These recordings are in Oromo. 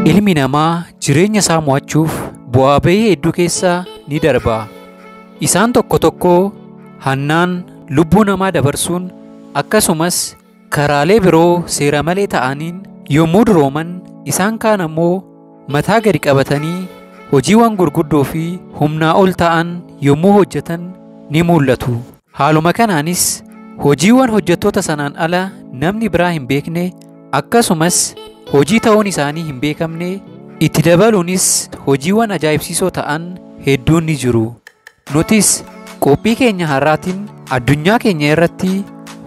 Ilmi namaa jireenya isaa mo'achuuf bu'aa bahii hedduu keessa ni darba. Isaan tokko tokko hannaan lubbuu namaa dabarsuun akkasumas karaalee biroo seera malee ta'aniin yommuu durooman, isaan kaan ammoo mataa gadi qabatanii hojiiwwan gurguddoo fi humnaa ol ta'an yommuu hojjetan ni mul'atu. Haaluma kanaanis hojiiwwan hojjettoota sanaan ala namni biraa hin beekne, akkasumas hojii ta'uun isaanii hin beekamne, itti dabaluunis hojiiwwan ajaa'ibsiisoo ta'an hedduun ni jiru. Nutis qophii keenya har'aatiin addunyaa keenya irratti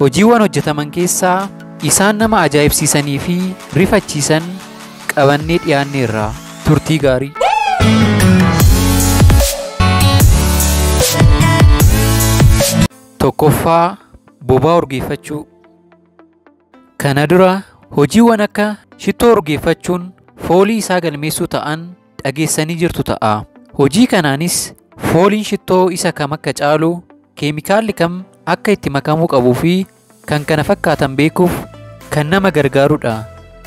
hojiiwwan hojjetaman keessaa isaan nama ajaa'ibsiisanii fi rifachiisan qabannee dhiyaanneerra. Turtii gaarii. Tokkoffaa, bobaa urgeeffachuu. Kana dura hojiiwwan akka shittoo urgeeffachuun foolii isaa galmeessuu ta'an dhageessanii jirtu ta'a. Hojii kanaanis fooliin shittoo isa kam akka caalu, keemikaalli kam akka itti makamuu qabuu fi kan kana fakkaatan beekuuf kan nama gargaarudha.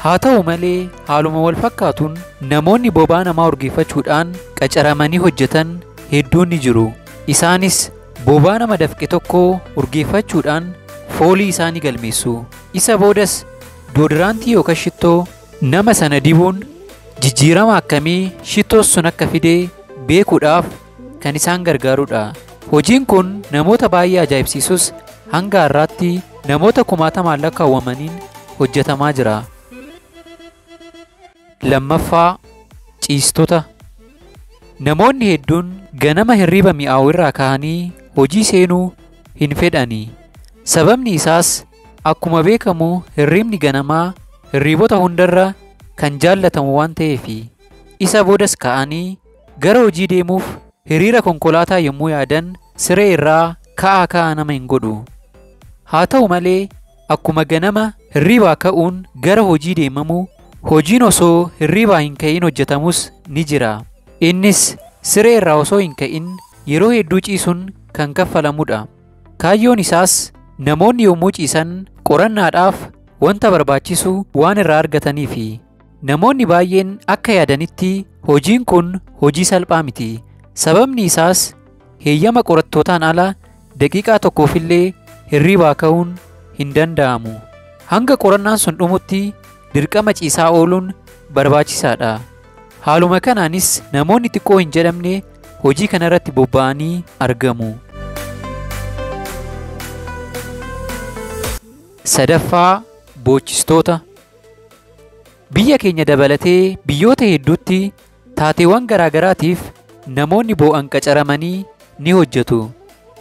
Haa ta'u malee haaluma wal fakkaatuun namoonni bobaa namaa urgeeffachuudhaan qacaramanii hojjetan hedduun ni jiru. Isaanis bobaa nama dafqe tokko urgeeffachuudhaan foolii isaa ni galmeessu. Isa boodas doodiraantii yookaan shittoo nama sana dibuun jijjiirama akkamii shittoon sun akka fide beekuudhaaf kan isaan gargaarudha. Hojiin kun namoota baay'ee ajaa'ibsiisus hanga har'aatti namoota kumaatamaan lakkaawwamaniin hojjetamaa jira. Lammaffaa, ciistota. Namoonni hedduun ganama hirriba mi'aawu irraa ka'anii hojii seenuu hin fedhani. Sababni isaas akkuma beekamu hirribni ganamaa hirriibota hundarra kan jaallatamu waan ta'eefi. Isa boodas ka'anii gara hojii deemuuf hiriira konkolaataa yommuu yaadan siree irraa ka'aa ka'aa nama hin godhu. Haa ta'u malee akkuma ganama hirribaa ka'uun gara hojii deemamu, hojiin osoo hirribaa hin ka'in hojjetamus ni jira. Innis siree irraa osoo hin ka'in yeroo hedduu ciisuun kan kaffalamudha. Kaayyoon isaas namoonni yommuu ciisan qorannaadhaaf wanta barbaachisu waan irraa argataniifi. Namoonni baay'een akka yaadanitti hojiin kun hojii salphaa miti. Sababni isaas heeyyama qorattootaan ala daqiiqaa tokkoofillee hirribaa ka'uun hin danda'amu. Hanga qorannaan sun dhumutti dirqama ciisaa ooluun barbaachisaadha. Haaluma kanaanis namoonni xiqqoo hin jedhamne hojii kanarratti bobba'anii argamu. Sadaffaa, boochistoota. Biyya keenya dabalatee biyyoota hedduutti taateewwan garaagaraatiif namoonni boo'an qacaramanii ni hojjetu.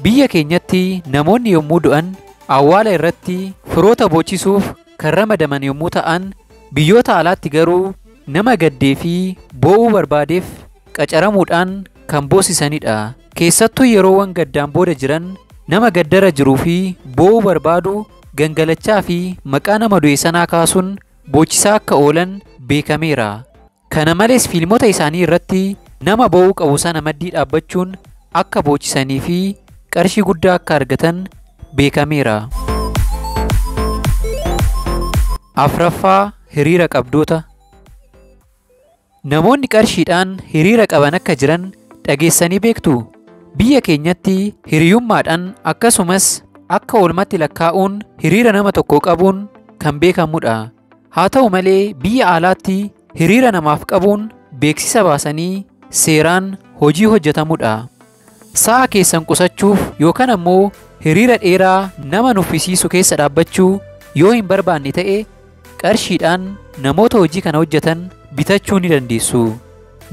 Biyya keenyatti namoonni yommuu du'an awwaala irratti firoota boochisuuf kan ramadaman yommuu ta'an, biyyoota alaatti garuu nama gaddee fi boo'uu barbaadeef qacaramuudhaan kan boosisanidha. Keessattuu yeroowwan gaddaan booda jiran nama gaddara jiruu fi boo'uu barbaadu gangalachaa fi maqaa nama du'e sanaa kaasuun boochisaa akka oolan beekameera. Kana malees fiilmota isaanii irratti nama boo'uu qabu sana maddii dhaabbachuun akka boochisanii fi qarshii guddaa akka argatan beekameera. Afraffaa, hiriira qabdoota. Namoonni qarshiidhaan hiriira qaban akka jiran dhageessanii beektu. Biyya keenyatti hiriyummaadhaan akkasumas akka oolmaatti lakkaa'uun hiriira nama tokko qabuun kan beekamudha. Haa ta'u malee biyya alaatti hiriira namaaf qabuun beeksisa baasanii seeraan hojii hojjetamudha. Sa'a keessan qusachuuf yookaan ammoo hiriira dheeraa nama nuffisiisu keessa dhaabbachuu yoo hin barbaanne ta'e qarshiidhaan namoota hojii kana hojjetan bitachuu ni dandeessu.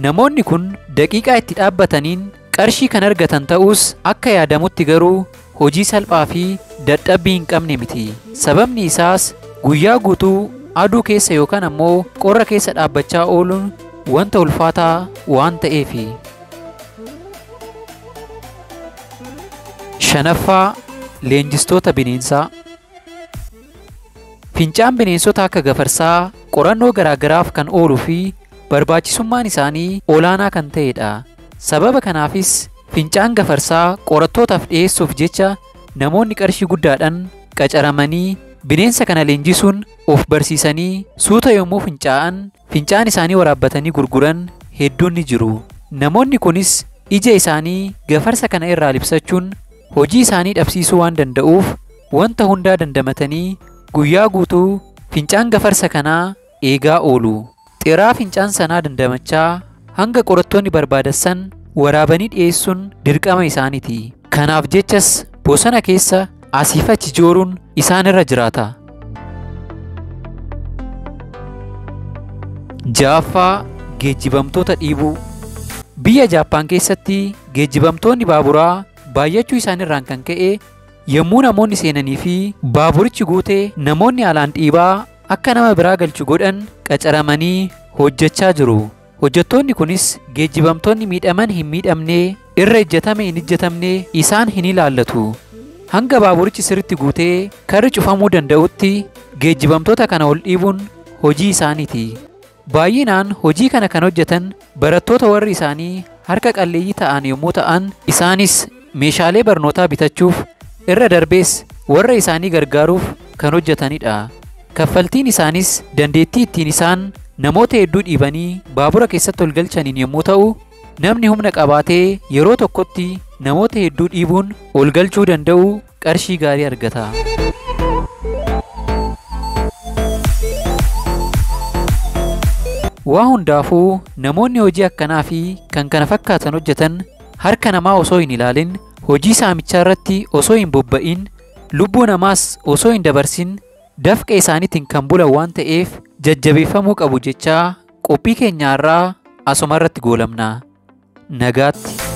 Namoonni kun daqiiqaa itti dhaabbataniin qarshii kan argatan ta'us akka yaadamutti garuu hojii salphaa fi dadhabbii hin qabne miti. Sababni isaas guyyaa guutuu aduu keessa yookaan ammoo qorra keessa dhaabbachaa ooluun wanta ulfaataa waan ta'eefi. Shanaffaa, leenjistoota bineensaa. Fincaan bineensota akka gafarsaa qorannoo garaagaraaf kan ooluu fi barbaachisummaan isaanii olaanaa kan ta'edha. Sababa kanaafis fincaan gafarsaa qorattootaaf dhiyeessuuf jecha namoonni qarshii guddaadhaan qacaramanii bineensa kana leenjisuun of barsiisanii suuta yommuu fincaa'an fincaan isaanii waraabbatanii gurguran hedduun ni jiru. Namoonni kunis ija isaanii gafarsa kana irraa libsachuun hojii isaanii dhabsiisuu waan danda'uuf wanta hundaa dandamatanii guyyaa guutuu fincaan gafarsa kanaa eegaa oolu. Xiraa fincaan sanaa dandamachaa hanga qorattoonni barbaadassan waraabanii dhiyeessuun dirqama isaaniiti. Kanaaf jechas bosona keessa asiif achi jooruun isaan irra jiraata. Ja'affaa, geejjibamtoota dhiibuu. Biyya Jaappaan keessatti geejjibamtoonni baaburaa baay'achuu isaaniirraan kan ka'e yommuu namoonni seenanii fi baaburichi guutee namoonni alaan dhiibaa akka nama biraa galchu godhan qacaramanii hojjechaa jiru. Hojjettoonni kunis geejjibamtoonni miidhaman hin miidhamne, irra ejjetame hin ejjetamne isaan hin ilaallatu. Hanga baaburichi sirriitti guutee karri cufamuu danda'utti geejjibamtoota kana ol dhiibuun hojii isaaniiti. Baay'inaan hojii kana kan hojjetan barattoota warri isaanii harka qalleeyyii ta'an yommuu ta'an, isaanis meeshaalee barnootaa bitachuuf irra darbees warra isaanii gargaaruuf kan hojjetanidha. Kaffaltiin isaanis dandeettii ittiin isaan namoota hedduu dhiibanii baabura keessatti ol galchaniin yommuu ta'u, namni humna qabaatee yeroo tokkotti namoota hedduu dhiibuun ol galchuu danda'u qarshii gaarii argata. Waa hundaafuu namoonni hojii akkanaa fi kan kana fakkaatan hojjetan harka namaa osoo hin ilaalin, hojii saamichaa irratti osoo hin bobba'in, lubbuu namaas osoo hin dabarsin dafqa isaaniitiin kan bulan waan ta'eef jajjabeeffamuu qabu jechaa qophii keenya irraa asuma irratti goolamna. Nagaatti.